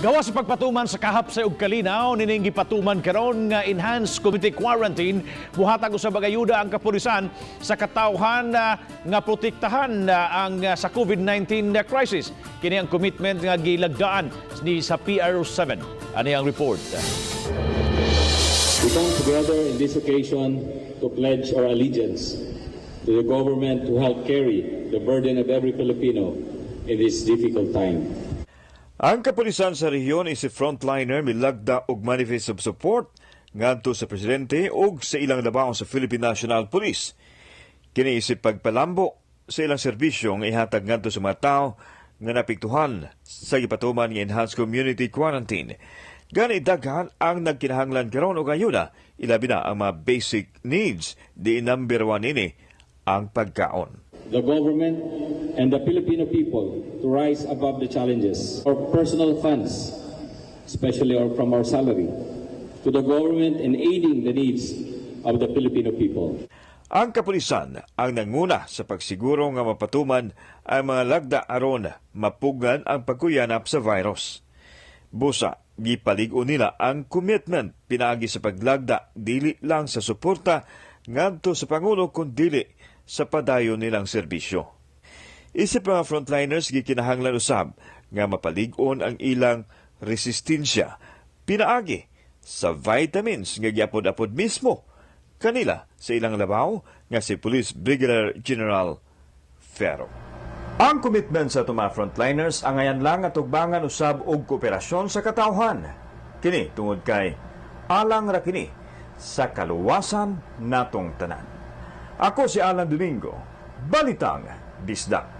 Gawas sa pagpatuman sa kahapsay ug kalinaw nining gipatuman karon nga enhanced community quarantine, muhatag usab og ayuda ang kapulisan sa katawhan nga protektahan ang sa COVID-19 crisis. Kini ang commitment nga gilagdaan ni sa PRO7. Ani ang report. We come together in this occasion to pledge our allegiance to the government to help carry the burden of every Filipino in this difficult time. Ang kapulisan sa rehiyon isip frontliner milagda og manifest of support ngadto sa presidente ug sa ilang labaw sa Philippine National Police. Kini isip pagpalambo sa ilang serbisyo nga ihatag ngadto sa mga tawo nga naapektuhan sa gipatuman nga enhanced community quarantine. Gani daghan ang nagkinahanglan karon og ayuda, ilabi na ang mga basic needs, di number one ini ang pagkaon. The government and the Filipino people to rise above the challenges. Our personal funds, especially from our salary, to the government in aiding the needs of the Filipino people. Ang kapulisan ang nanguna sa pagsiguro nga mapatuman ang mga lagda aron mapugngan ang pagkuyanap sa virus. Busa, gipalig-on nila ang commitment pinaagi sa paglagda dili lang sa suporta ngadto sa Pangulo kun dili sa padayon nilang serbisyo. Isip mga frontliners, gikinahanglan usab nga mapalig-on ang ilang resistensya pinaagi sa vitamins nga giapod-apod mismo kanila sa ilang labaw nga si Police Brigadier General Ferro. Ang commitment sa atong mga frontliners angayan lang nga tugbangan usab og kooperasyon sa katawhan. Kini tungod kay alang ra kini sa kaluwasan natong tanan. Ako si Alan Domingo, Balitang Bisdak.